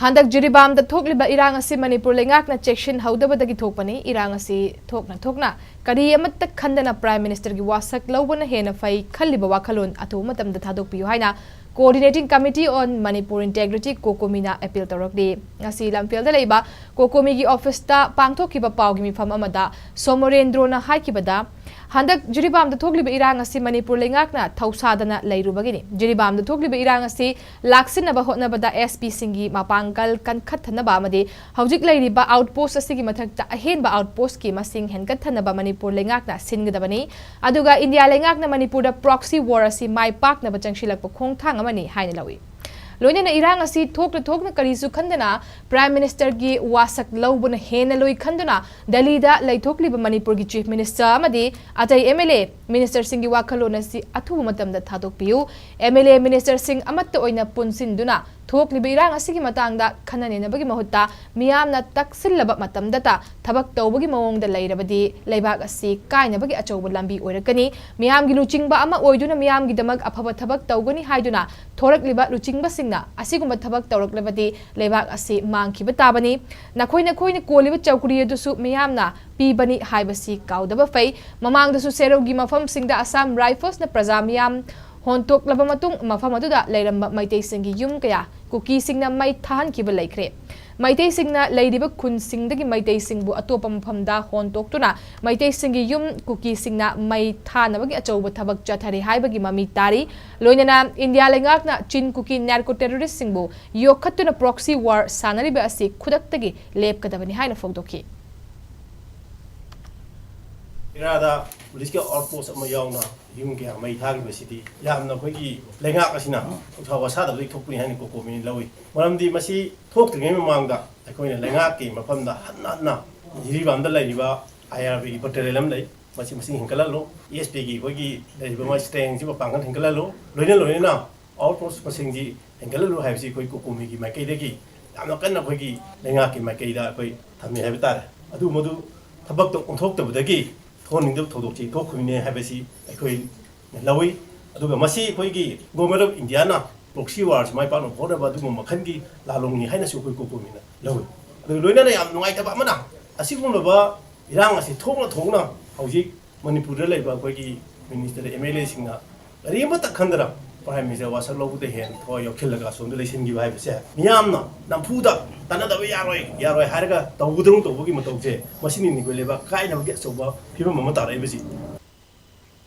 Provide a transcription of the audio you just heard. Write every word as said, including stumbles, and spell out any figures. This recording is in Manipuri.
ꯍꯟꯗꯛ ꯖꯤꯔꯤꯕꯥꯝꯗ ꯊꯣꯛꯂꯤꯕ ꯏꯔꯥꯡ ꯑꯁꯤ ꯃꯅꯤꯄꯨꯔ ꯂꯩꯉꯥꯛꯅ ꯆꯦꯛꯁꯤꯟꯍꯧꯗꯕꯗꯒꯤ ꯊꯣꯛꯄꯅꯤ꯫ ꯏꯔꯥꯡ ꯑꯁꯤ ꯊꯣꯛꯅ ꯊꯣꯛꯅ ꯀꯔꯤ ꯑꯃꯠꯇ ꯈꯟꯗꯅ Prime Ministerꯒꯤ ꯋꯥꯁꯛ ꯂꯧꯕꯅ ꯍꯦꯟꯅ ꯐꯩ ꯈꯜꯂꯤꯕ ꯋꯥꯈꯜꯂꯣꯟ ꯑꯊꯨꯕ ꯃꯇꯝꯗ ꯊꯥꯗꯣꯛꯄꯤꯌꯨ ꯍꯥꯏꯅ Coordinating Committee on Manipur Integrity, COCOMIꯅ appeal ꯇꯧꯔꯛꯂꯤ꯫ ꯉꯁꯤ ꯂꯝꯐꯦꯜꯗ ꯂꯩꯕ COCOMIꯒꯤ officeꯇ ꯄꯥꯡꯊꯣꯛꯈꯤꯕ ꯄꯥꯎꯒꯤ ꯃꯤꯐꯝ ꯑꯃꯗ ꯁꯣꯃꯣꯔꯦꯟꯗ꯭ꯔꯣꯅ ꯍꯥꯏꯈꯤꯕꯗ, ꯍꯟꯗꯛ ꯖꯤꯔꯤꯕꯥꯝꯗ ꯊꯣꯛꯂꯤꯕ ꯏꯔꯥꯡ ꯑꯁꯤ ꯃꯅꯤꯄꯨꯔ ꯂꯩꯉꯥꯛꯅ ꯊꯧꯁꯥꯗꯅ ꯂꯩꯔꯨꯕꯒꯤꯅꯤ꯫ ꯖꯤꯔꯤꯕꯥꯝꯗ ꯊꯣꯛꯂꯤꯕ ꯏꯔꯥꯡ ꯑꯁꯤ ꯂꯥꯛꯁꯤꯟꯅꯕ ꯍꯣꯠꯅꯕꯗ SP ꯁꯤꯡꯒꯤ ꯃꯄꯥꯡꯒꯜ ꯀꯟꯈꯠꯊꯅꯕ ꯑꯃꯗꯤ ꯍꯧꯖꯤꯛ ꯂꯩꯔꯤꯕ outpost ꯑꯁꯤꯒꯤ ꯃꯊꯛꯇ ꯑꯍꯦꯟꯕ outpostꯀꯤ ꯃꯁꯤꯡ ꯍꯦꯟꯒꯠꯊꯅꯕ ꯃꯅꯤꯄꯨꯔ ꯂꯩꯉꯥꯛꯅ ꯁꯤꯟꯒꯗꯕꯅꯤ꯫ ꯑꯗꯨꯒ ꯏꯟꯗꯤꯌꯥ ꯂꯩꯉꯥꯛꯅ ꯃꯅꯤꯄꯨꯔꯗ proxy war ꯑꯁꯤ ꯃꯥꯏ ꯄꯥꯛꯅꯕ ꯆꯪꯁꯤꯜꯂꯛꯄ ꯈꯣꯡꯊꯥꯡ ꯑꯃꯅꯤ ꯍꯥꯏꯅ ꯂꯧꯏ꯫ ꯂꯣꯏꯅꯅ ꯏꯔꯥꯡ ꯑꯁꯤ ꯊꯣꯛꯅ ꯊꯣꯛꯅ ꯀꯔꯤꯁꯨ ꯈꯟꯗꯅ Prime Ministerꯒꯤ ꯋꯥꯁꯛ ꯂꯧꯕꯅ ꯍꯦꯟꯅ ꯂꯨꯏ ꯈꯟꯗꯨꯅ ꯗꯦꯜꯂꯤꯗ ꯂꯩꯊꯣꯛꯂꯤꯕ ꯃꯅꯤꯄꯨꯔꯒꯤ Chief Minister ꯑꯃꯗꯤ ꯑꯇꯩ MLA ministerꯁꯤꯡꯒꯤ ꯋꯥꯈꯜꯂꯣꯟ ꯑꯁꯤ ꯑꯊꯨꯕ ꯃꯇꯝꯗ ꯊꯥꯗꯣꯛꯄꯤꯌꯨ꯫ MLA ministerꯁꯤꯡ ꯑꯃꯠꯇ ꯑꯣꯏꯅ ꯄꯨꯟꯁꯤꯟꯗꯨꯅ ꯊꯣꯛꯂꯤꯕ ꯏꯔꯥꯡ ꯑꯁꯤꯒꯤ ꯃꯇꯥꯡꯗ ꯈꯟꯅ ꯅꯩꯅꯕꯒꯤ ꯃꯍꯨꯠꯇ ꯃꯤꯌꯥꯝꯅ ꯇꯛꯁꯤꯜꯂꯕ ꯃꯇꯝꯗꯇ ꯊꯕꯛ ꯇꯧꯕꯒꯤ ꯃꯑꯣꯡꯗ ꯂꯩꯔꯕꯗꯤ ꯂꯩꯕꯥꯛ ꯑꯁꯤ ꯀꯥꯏꯅꯕꯒꯤ ꯑꯆꯧꯕ ꯂꯝꯕꯤ ꯑꯣꯏꯔꯛꯀꯅꯤ꯫ ꯃꯤꯌꯥꯝꯒꯤ ꯂꯨꯆꯤꯡꯕ ꯑꯃ ꯑꯣꯏꯗꯨꯅ ꯃꯤꯌꯥꯝꯒꯤꯗꯃꯛ ꯑꯐꯕ ꯊꯕꯛ ꯇꯧꯒꯅꯤ ꯍꯥꯏꯗꯨꯅ ꯊꯣꯔꯛꯂꯤꯕ ꯂꯨꯆꯤꯡꯕꯁꯤꯡꯅ ꯑꯁꯤꯒꯨꯝꯕ ꯊꯕꯛ ꯇꯧꯔꯛꯂꯕꯗꯤ ꯂꯩꯕꯥꯛ ꯑꯁꯤ ꯃꯥꯡꯈꯤꯕ ꯇꯥꯕꯅꯤ꯫ ꯅꯈꯣꯏ ꯅꯈꯣꯏꯅ ꯀꯣꯜꯂꯤꯕ ꯆꯧꯀ꯭ꯔꯤ ꯑꯗꯨꯁꯨ ꯃꯤꯌꯥꯝꯅ ꯄꯤꯕꯅꯤ ꯍꯥꯏꯕꯁꯤ ꯀꯥꯎꯗꯕ ꯐꯩ꯫ ꯃꯃꯥꯡꯗꯁꯨ ꯁꯦꯔꯧꯒꯤ ꯃꯐꯝꯁꯤꯡꯗ Assam Riflesꯅ ꯄ꯭ꯔꯖꯥ ꯃꯤꯌꯥꯝ ꯍꯣꯟꯇꯣꯛꯂꯕ ꯃꯇꯨꯡ ꯃꯐꯝ ꯑꯗꯨꯗ ꯂꯩꯔꯝꯕ ꯃꯩꯇꯩꯁꯤꯡꯒꯤ ꯌꯨꯝ ꯀꯌꯥ ꯀꯨꯀꯤꯁꯤꯡꯅ ꯃꯩ ꯊꯥꯍꯟꯈꯤꯕ ꯂꯩꯈ꯭ꯔꯦ꯫ ꯃꯩꯇꯩꯁꯤꯡꯅ ꯂꯩꯔꯤꯕ ꯈꯨꯟꯁꯤꯡꯗꯒꯤ ꯃꯩꯇꯩꯁꯤꯡꯕꯨ ꯑꯇꯣꯞꯄ ꯃꯐꯝꯗ ꯍꯣꯟꯇꯣꯛꯇꯨꯅ ꯃꯩꯇꯩꯁꯤꯡꯒꯤ ꯌꯨꯝ ꯀꯨꯀꯤꯁꯤꯡꯅ ꯃꯩ ꯊꯥꯅꯕꯒꯤ ꯑꯆꯧꯕ ꯊꯕꯛ ꯆꯠꯊꯔꯤ ꯍꯥꯏꯕꯒꯤ ꯃꯃꯤ ꯇꯥꯔꯤ꯫ ꯂꯣꯏꯅꯅ ꯏꯟꯗꯤꯌꯥ ꯂꯩꯉꯥꯛꯅ ꯆꯤꯟ ꯀꯨꯀꯤ narco terroristꯁꯤꯡꯕꯨ ꯌꯣꯛꯈꯠꯇꯨꯅ proxy war ꯁꯥꯟꯅꯔꯤꯕ ꯑꯁꯤ ꯈꯨꯗꯛꯇꯒꯤ ꯂꯦꯞꯀꯗꯕꯅꯤ ꯍꯥꯏꯅ ꯐꯣꯡꯗꯣꯛꯈꯤ꯫ ꯏꯔꯥꯗ ꯄꯨꯂꯤꯁꯀꯤ outpost ꯑꯃ ꯌꯥꯎꯅ ꯌꯨꯝ ꯀꯌꯥ ꯃꯩ ꯊꯥꯈꯤꯕꯁꯤꯗꯤ ꯌꯥꯝꯅ ꯑꯩꯈꯣꯏꯒꯤ ꯂꯩꯉꯥꯛ ꯑꯁꯤꯅ ꯊꯧꯁꯥ ꯋꯥꯁꯥꯗꯕꯗꯒꯤ ꯊꯣꯛꯄꯅꯤ ꯍꯥꯏꯅ COCOMIꯅ ꯂꯧꯏ꯫ ꯃꯔꯝꯗꯤ ꯃꯁꯤ ꯊꯣꯛꯇ꯭ꯔꯤꯉꯩ ꯃꯃꯥꯡꯗ ꯑꯩꯈꯣꯏꯅ ꯂꯩꯉꯥꯛꯀꯤ ꯃꯐꯝꯗ ꯍꯟꯅ ꯍꯟꯅ ꯖꯤꯔꯤꯕꯥꯝꯗ ꯂꯩꯔꯤꯕ IRBꯒꯤ battalion ꯑꯃ ꯂꯩ, ꯃꯁꯤ ꯃꯁꯤꯡ ꯍꯦꯟꯒꯠꯍꯜꯂꯨ, SPꯒꯤ ꯑꯩꯈꯣꯏꯒꯤ ꯂꯩꯔꯤꯕ ꯃꯥꯒꯤ strengthꯁꯤ ꯃꯄꯥꯡꯒꯜ ꯍꯦꯟꯒꯠꯍꯜꯂꯨ, ꯂꯣꯏꯅ ꯂꯣꯏꯅꯅ outpost ꯃꯁꯤꯡꯁꯤ ꯍꯦꯟꯒꯠꯍꯜꯂꯨ ꯍꯥꯏꯕꯁꯤ ꯑꯩꯈꯣꯏ COCOMIꯒꯤ ꯃꯥꯏꯀꯩꯗꯒꯤ ꯌꯥꯝꯅ ꯀꯟꯅ ꯑꯩꯈꯣꯏꯒꯤ ꯂꯩꯉꯥꯛꯀꯤ ꯃꯥꯏꯀꯩꯗ ꯑꯩꯈꯣꯏ ꯊꯝꯃꯤ ꯍꯥꯏꯕ ꯇꯥꯔꯦ꯫ ꯑꯗꯨ ꯃꯗꯨ ꯊꯕꯛꯇ ꯑꯣꯟꯊꯣꯛꯇꯕꯗꯒꯤ ꯊꯣꯛꯍꯟꯅꯤꯡꯗꯕ ꯊꯧꯗꯣꯛꯁꯤ ꯊꯣꯛꯈꯤꯕꯅꯤ ꯍꯥꯏꯕꯁꯤ ꯑꯩꯈꯣꯏꯅ ꯂꯧꯏ꯫ ꯑꯗꯨꯒ ꯃꯁꯤ ꯑꯩꯈꯣꯏꯒꯤ Government of Indiaꯅ ꯄ꯭ꯔꯣꯛꯁꯤ ꯋꯥꯔꯁꯤ ꯃꯥꯏ ꯄꯥꯛꯅꯕ ꯍꯣꯠꯅꯕ ꯑꯗꯨꯒꯨꯝꯕ ꯃꯈꯜꯒꯤ ꯂꯥꯂꯣꯡꯅꯤ ꯍꯥꯏꯅꯁꯨ ꯑꯩꯈꯣꯏ ꯀꯣꯀꯣꯃꯤꯅ ꯂꯧꯏ꯫ ꯑꯗꯨꯒ ꯂꯣꯏꯅꯅ ꯌꯥꯝ ꯅꯨꯡꯉꯥꯏꯇꯕ ꯑꯃꯅ, ꯑꯁꯤꯒꯨꯝꯂꯕ ꯏꯔꯥꯡ ꯑꯁꯤ ꯊꯣꯛꯅ ꯊꯣꯛꯅ ꯍꯧꯖꯤꯛ ꯃꯅꯤꯄꯨꯔꯗ ꯂꯩꯕ ꯑꯩꯈꯣꯏꯒꯤ ꯃꯤꯅꯤꯁꯇꯔ, ꯑꯦꯝ ꯑꯦꯜ ꯑꯦꯁꯤꯡꯅ ꯀꯔꯤꯃꯠꯇ ꯈꯟꯗꯅ ꯄ꯭ꯔꯥꯏꯝ ꯃꯤꯅꯤꯁꯇꯔ ꯋꯥꯁꯛ ꯂꯧꯕꯗ ꯍꯦꯟꯅ ꯊꯋꯥꯏ ꯌꯥꯎꯁꯤꯜꯂꯒ ꯑꯁꯣꯝꯗ ꯂꯩꯁꯤꯟꯈꯤꯕ ꯍꯥꯏꯕꯁꯦ, ꯃꯤꯌꯥꯝꯅ ꯅꯝꯐꯨꯗ ꯇꯥꯟꯅꯗꯕ ꯌꯥꯔꯣꯏ, ꯌꯥꯔꯣꯏ ꯍꯥꯏꯔꯒ ꯇꯧꯒꯗꯧ ꯇꯧꯕꯒꯤ ꯃꯇꯧꯁꯦ, ꯃꯁꯤꯅꯤꯅꯤ ꯑꯩꯈꯣꯏ ꯂꯩꯕꯥꯛ ꯀꯥꯏꯅꯕꯒꯤ ꯑꯆꯧꯕ ꯐꯤꯕꯝ ꯑꯃ ꯇꯥꯔꯛꯏꯕꯁꯤ꯫